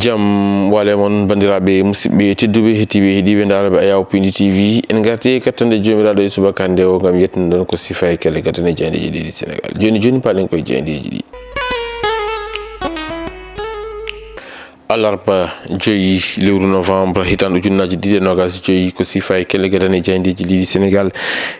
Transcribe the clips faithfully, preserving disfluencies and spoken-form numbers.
Jam wale mon, banndiraaɓe musidɓe tedduɓe, heɗiiɓe, heɗiiɓe ndaarooɓe Ayaw Pindi T V. En ngarti e gattande Joomiraaɗo e subaka nde o ngam yettude ɗon ko sifa e kelle gattane jaayndeeji leydi Senegaal. Jooni jooni, paalen koye jaayndeeji ɗi. Alarba joyi lewru novembre, hitaande ujunnaaji ɗiɗi e noogaas e joyi, ko sifa e kelle gattane jaayndeeji leydi Senegaal.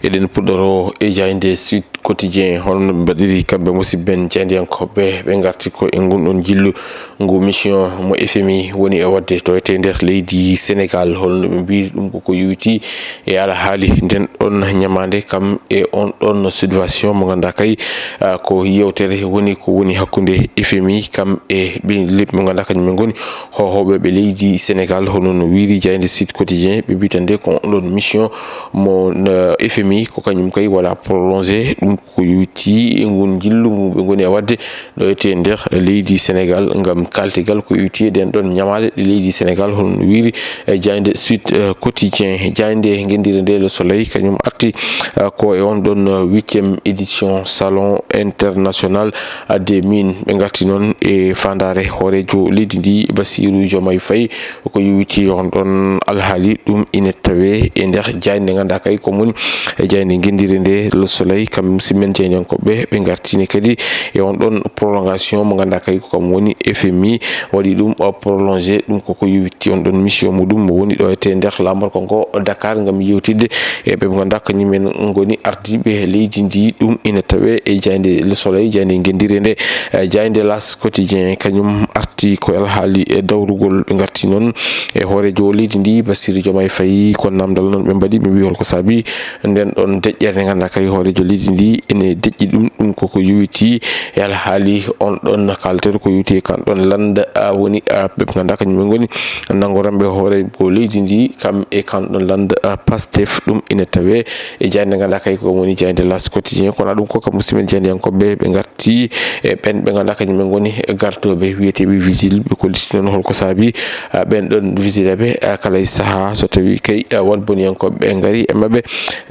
Eɗen puɗɗoroo e jaaynde Sud Quotidien, hono no ɓe mbaɗiri kamɓe musidɓe men jaayndiyankooɓe, ɓe ngarti ko e ngun ɗon jillu ngu mission mo F M I woni e waɗde ɗo e nder leydi Senegaal. Hono no ɓe mbiyiri ɗum, ko ko yowiti e alhaali nden ɗon ñamaande kam e on ɗon situation mo ngannduɗaa kay, ah, ko yewtere woni ko woni hakkunde F M I kam e ɓe leɓɓe mo ngannduɗaa kañum en ngoni hoohooɓe ɓe leydi Senegaal. Hono no wiiri jaaynde Sud Quotidien, ɓe mbiyata nde ko on ɗon mission mo, eh, F M I ko kañum kay waɗa prolongé, ɗum ko yowiti e ngun jillu ngu ɓe ngoni e waɗde ɗo e nder leydi Senegaal ngam kaltegal ko yowiti e ɗen ɗon ñamaale ɗe leydi Senegaal, hono no wiiri, eh, jaaynde Sud, eh, Quotidien. Jaaynde ngenndire nde Le Soleil kañum arti, eh, ko e on ɗon, eh, huitième édition Salon International, eh, des Mines. Ɓe ngarti noon e faandaare hooreejo leydi ndi, Bassirou Diomaye Faye, ko yowiti on ɗon alhaali, ɗum ina tawee e nder jaaynde nde ngannduɗaa kay ko woni e jaaynde ngenndire nde Le Soleil, kamɓe musidɓe men jaayndiyankooɓe, ɓe ngartini kadi e on ɗon prolongation mo ngannduɗaa kay ko kam woni F M I waɗi ɗum o prolongé, ɗum koko yowiti on ɗon mission muɗum mo woni ɗo e nder laamorgo ngo Dakar ngam yewtidde e ɓe ngannduɗaa kañum en ngoni ardiiɓe leydi ndi. Ɗum ina tawee e jaaynde Le Soleil, jaaynde ngenndire nde. Eh, jaaynde L'As Quotidien kañum arti ko alhaali e dawrugol, ɓe ngarti noon e hooreejo leydi ndi, Bassirou Diomaye Faye, ko namdal noon ɓe mbaɗi, ɓe mbi holko saabi nden ɗon deƴƴere nde ngannduɗaa kay hooreejo leydi ndi ene deƴƴi ɗum, ɗum koko yowiti e alhaali on ɗon kalter ko yowiti e kan ɗon lannda, ah, woni, ah, ɓe ngannduɗaa kañum en ngoni nanngoranɓe hooreejo leydi ndi kam e kan ɗon lannda, ah, Pastef. Ɗum ina tawee e jaaynde nde ngannduɗaa kay ko woni jaaynde L'As Quotidien, kono ɗum ko kam musidɓe men jaayndiyankooɓe ɓe ngarti e ɓen ɓe ngannduɗaa kañum en ngoni gardooɓe wiyeteeɓe vigile, ɓe kolliti noon holko saabi, ah, ɓen ɗon vigile ɓe, ah, kala e sahaa so tawii kay, ah, waɗboniyankooɓe ɓe ngari e maɓɓe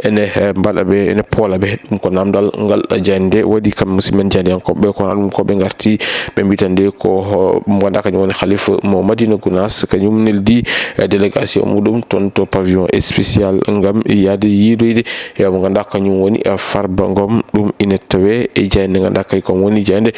ene, eh, mbaɗa ɓe, ene poola ɓe. Ɗum ko namdal ngal jaaynde waɗi kam musidɓe men jaayndiyankooɓe, kono ɗum ko ɓe ngarti ɓe mbiyata nde ko, ho, mo ngannduɗaa kañum woni Khalifa mo Madina Gounass, kañum neldi, eh, délégation muɗum toon to pavillon spécial ngam yaade yiidoyde e mo ngannduɗaa kañum woni, eh, Farba Ngom. Ɗum ina tawee e jaaynde nde ngannduɗaa kay ko woni jaaynde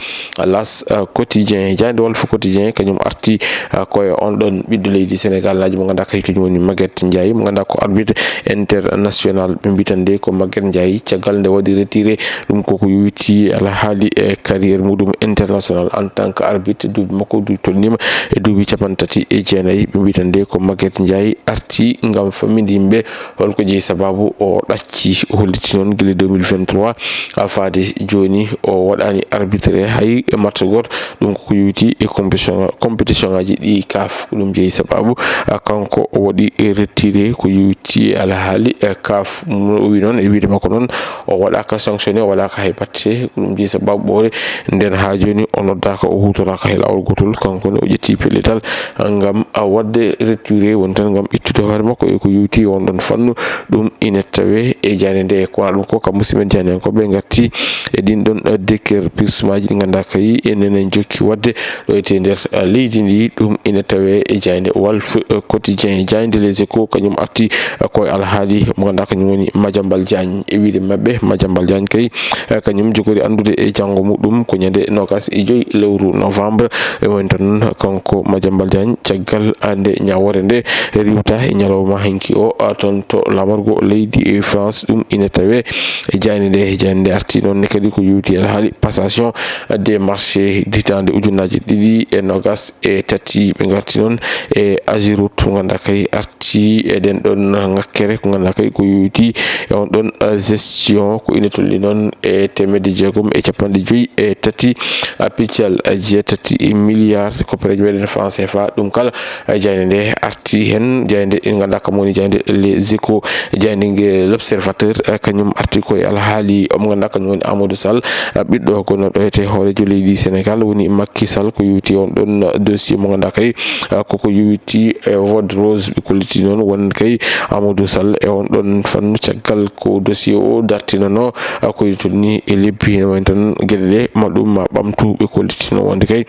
L'As, eh, Quotidien. Jaaynde Walf Quotidien kañum arti, eh, ko e on ɗon ɓiɗɗo leydi Senegaal naajo mo ngannduɗaa kay kañum woni Maguette Ndiaye, mo ngannduɗaa ko arbitre international. Ɓe mbiyata nde ko Maguette Ndiaye, caggal nde waɗi retiré, ɗum koko yowiti alhaali e carrière muɗum international en tant que arbitre, duuɓi makko du tolniima e duuɓi capanɗe tati e jeenayi. Ɓe mbiyata nde ko Maguette Ndiaye arti ngam famminde yimɓe holko jeyi sababu o ɗacci, o holliti noon gila deux mille vingt-trois haa faade jooni o waɗaani arbitré hay e match gooto. Ɗum koko yowiti e compétition, compétition ngaji ɗi CAF, ko ɗum jeyi sababu, ah, kanko o waɗi retiré ko yowiti e alhaali e CAF. O wi noon e wiide makko noon o waɗaaka sanctionné, o waɗaaka hay batte, ko ɗum jeyi sababu ɓoore nden haa jooni o noddaaka, o huutoraaka hay laawol gootol. Kanko ne o ƴetti pellital ngam, ah, waɗde retiré woni tan ngam ittude hoore makko e ko yowiti e on ɗon fannu. Ɗum ina tawee e jaaynde nde, kono ɗum ko kam musidɓe men jaayndiyankooɓe ngarti e ɗin ɗon, eh, déguerpissement ji ɗi ngannduɗaa kay enen en jokki waɗde ɗo e nder, eh, leydi ndi. Ɗum ina tawee e jaaynde Walf, eh, Quotidien. Jaaynde Les Échos kañum arti, eh, ko e alhaali mo ngannduɗaa kañum woni Madiambal Diagne. E wiide maɓɓe Madiambal Diagne kay, eh, kañum jogori anndude e janngo muɗum ko ñande noogaas e joyi lewru novembre. E woni tan kanko Madiambal Diagne caggal nde ñawoore nde riiwta e ñalawma hanki o, a, toon to laamorgo leydi, e, France. Ɗum ina tawee e jaaynde nde. Jaaynde nde arti noon ne kadi ko yowiti e alhaali passation des marchés hitaande ujunnaaji ɗiɗi e noogaas e tati. Ɓe ngarti noon e Ageroute mo ngannduɗaa kay arti e ɗen ɗon ŋakkere ko ngannduɗaa kay ko yowiti e on ɗon, a, gestion, ko ina tolni noon e teemedde jeegom e capanɗe joyi e tati, a, piccal, a, jeetati milliard koppareeje meɗen franc C F A. Ɗum kala, a, jaaynde nde arti heen. Jaaynde nde ngannduɗaa kam woni jaaynde Les Échos, jaaynde nge L'Observateur, a, kañum arti ko e alhaali o mo ngannduɗaa kañum woni Amadou Sall, a, ɓiɗɗo gonnoɗo e hooreejo leydi Senegaal woni Macky Sall, ko yowiti on ɗon dossier mo ngannduɗaa kay, a, koko yowiti e Vode Rose. Ɓe kolliti noon won kay Amadou Sall e on ɗon fannu caggal ko dossier o dartinanoo ko tolni e lebbi. Ene wayi tan geɗe ɗe ma ɗum ma ɓamtu. Ɓe kollitino wonde kay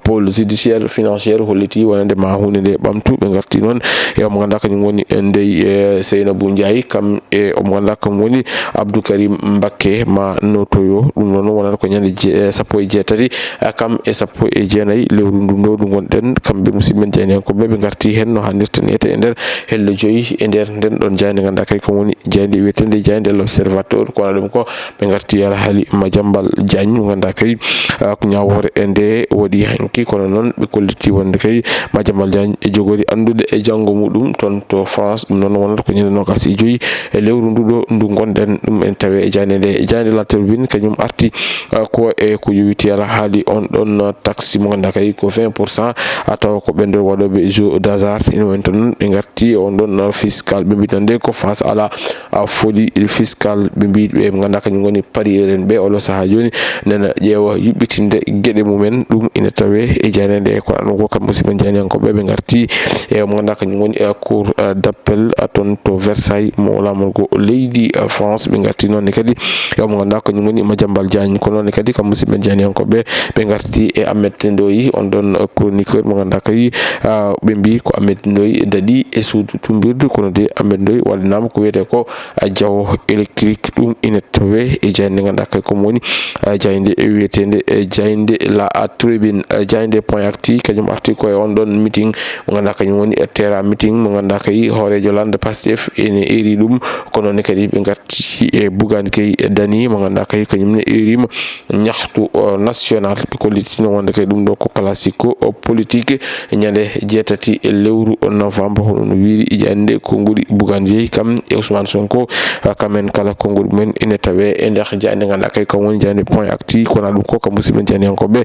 pôle judiciaire financière holliti wonande ma hunde nde ɓamtu. Ɓe ngarti noon e omo ganduɗa kañum woni ndey e Seynabou Ndiaye, kam e omo ganduɗa kam woni Abdou Karim Mbakke ma notoyo. Ɗum noon wonata ko ñande je- sappo e jeetati, kam e sappo e jeenayi lewru ndu ndu ndu gonɗen. Kamɓe musidɓe men jayniyankoɓe ɓe ngarti hen no hannirta ni e nder hello joyi e nder nden ɗon jayde ganduɗa kay ko woni jayde wiyetende jayde l'observateur. Kono ɗum ko ɓe ngarti alhaali Madiambal Diagne mo ganduɗa kay, ah, ko ñawoore e nde waɗi hanki. Kono noon ɓe kolliti wonde kay Madiambal Diagne e jogori anndude e janngo muɗum toon to France. Ɗum noon wonata ko ñande nogas e joyi e lewru ndu ɗo ndu gonɗen. Ɗum en tawe e jayde nde. E jayde La Tribune kañum arti, ah, ko e ko yowiti alhaali on ɗon taxe mo ganduɗa kay ko vingt pour cent, a tawa ko ɓen ɗon waɗoɓe jeu d'hasard. Ina woni tan ɓe ngarti e on ɗon fiscal, ɓe mbiɗa nde ko face à la, à folie fiscale. Ɓe mbi ɓe mo ganduɗa kañum woni parieur en ɓe oɗo saaha joni nana ƴeewa yuɓɓitinde geɗe mumen. Ɗum ina tawe e jayde nde. Kono ɗum ko kam musidɓe jayniyankoɓe ɓe ngarti e mo ganduɗa kañum woni, eh, cour, eh, d'appel, eh, toon to Versailles mo lamorgo leydi, eh, France. Ɓe ngarti noon ne kadi e omo ganduɗa kañum woni Madiambal Diagne. Kono noon ne kadi kam musidɓe jayniyankoɓe ɓe ngarti e Ahmed Ndoye, on ɗon chroniqueur mo ganduɗa kay, ah, ɓe mbi ko Ahmed Ndoye daɗi e suudu tumbirdu. Kono de Ahmed Ndoye waɗanama ko wiyete ko, ah, jawo électrique. Ɗum ina tawe e jayde nde ganduɗa kay komo woni, ah, jayde wiyetende, eh, jayde La Tribune, eh, jayde Point Actu kañum arti ko e on ɗon meeting mo ganduɗa kañum woni, eh, terrain meeting mo ganduɗa kay hoorejo lande Pastef ene eri ɗum. Kono ne kadi ɓe ngarti e Bougane Gueye Dany mo ganduɗa kay kañum ne erima ñaxtu, o, national. Ɓe kollitino wonde kay ɗum ɗo ko classico, o, politique ñande jeetati e lewru novembre. Hono no wiiri jande konngol Bougane Gueye kam e Ousmane Sonko, ah, kamen kala konngol mumen ene tawe e nder jande ganduɗa kay kam woni jande Point Actu. Kono ɗum ko kam musidɓe jayniyankoɓe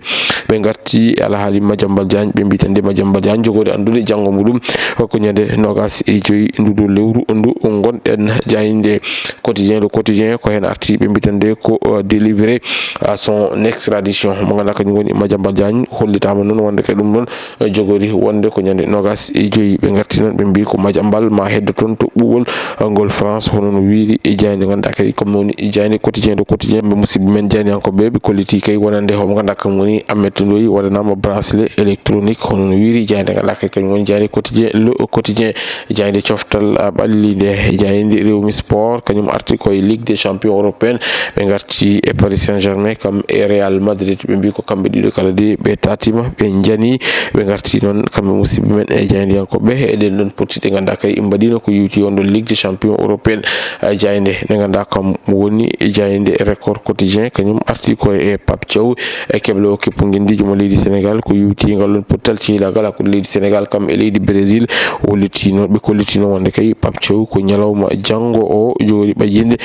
ɓe ngarti alhaali Madiambal Diagne. Ɓe mbi tan de Madiambal Diagne jogori anndude janngo muɗum ko ñande nogas e joyi ndu ɗo lewru ndu gonɗen. Jayde Quotidien, Le Quotidien ko hen arti ɓe mbi tan de ko, euh, délivrer, euh, son extradition. Mo ganduɗa kañum woni Madiambal Diagne hollitama noon wonde kay ɗum ɗon, euh, jogori wonde ko ñande nogas e joyi. Ɓe ngarti noon ɓe mbi ko Madiambal ma heddo toon to ɓuuɓol, euh, ngol France. Hono no wiiri e jayde ganduɗa kay comme woni jayde Quotidien, Le Quotidien. Ɓe musidɓe men jayniyankoɓe ɓe kolliti kay wonande homo ganduɗa kam woni Ahmed Ndoye waɗanama bracelet électronique. Hono no wiiri jayde ganduɗa kay kañum woni jayde Quotidien, Le Quotidien. Jayde coftal, ah, ɓalli nde, jayde Rewmi Sport kañum arti koye Ligue des Champions européenne. Ɓe ngarti e Paris Saint-Germain kam e Real Madrid. Ɓe mbi ko kamɓe ɗiɗo kala de ɓe tatima ɓe jani. Ɓe ngarti noon kamɓe musidɓe men e jaydiyankoɓe eɗen ɗon potti ɗe ganduɗa kay mbaɗino ko yowti on ɗon Ligue des Champions européenne. Ah, jayde nde ganduɗa kam woni jayde Record Quotidien kañum arti koye e Pape Thiaw e keblo kippu ngendijo mo leydi Sénégal ko yowti ngal ɗon pottal cehilagal hakkude leydi Sénégal kam e leydi Brésil. Hollitino, ɓe kollitino wonde kay Pape Thiaw ko ñalawma janngo o jogori ɓajjinde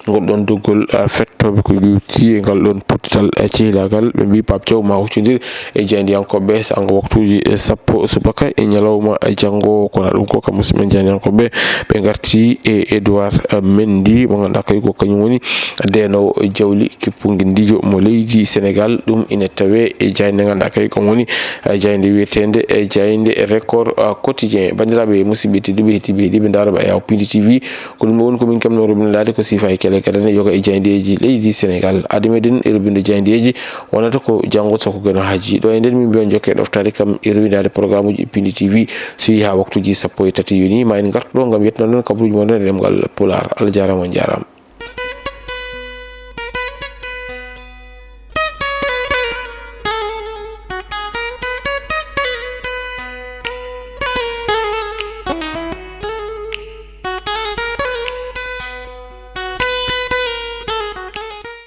ngol ɗon doggol, ah, fettoɓe ko yowti e ngal ɗon pottal, ah, cehilagal. Ɓe mbi Pape Thiaw ma huccodir e jaydiyankoɓe sanga waktuji, eh, sappo subaka e ñalawma, eh, janngo. Kono ɗum ko kam musidɓe jaydiyankoɓe ɓe ngarti e Edouard, eh, Mendy mo ganduɗa kay ko kañum woni denowo jawli kippu ngendijo mo leydi Sénégal. Ɗum ina tawe e jayde ganduɗa kay ko woni, eh, jayde wiyetende e jayde Record, eh, Quotidien. Bandiraɓe musidɓe tedduɓe, hettiɓe heɗiɓe daroɓe Ayaw Pindi T V, ko ɗum ɗo woni ko min kamno robindaade ko sifa e kele kala ne yoga e jayndeeji leydi Sénégal. Adi meɗen e robinde jayndeeji wonata ko janngo soko geno haji. Ɗo e nder min mbiyon jokke ɗoftaade kam e robindaade programme uji Pindi T V. So yehi haa waktuji sappo e tati yoni ma en ngartu ɗo ngam yettude on kabaruuji mon e ɗemngal Pulaar. Allah jaaraama, on jaaraama.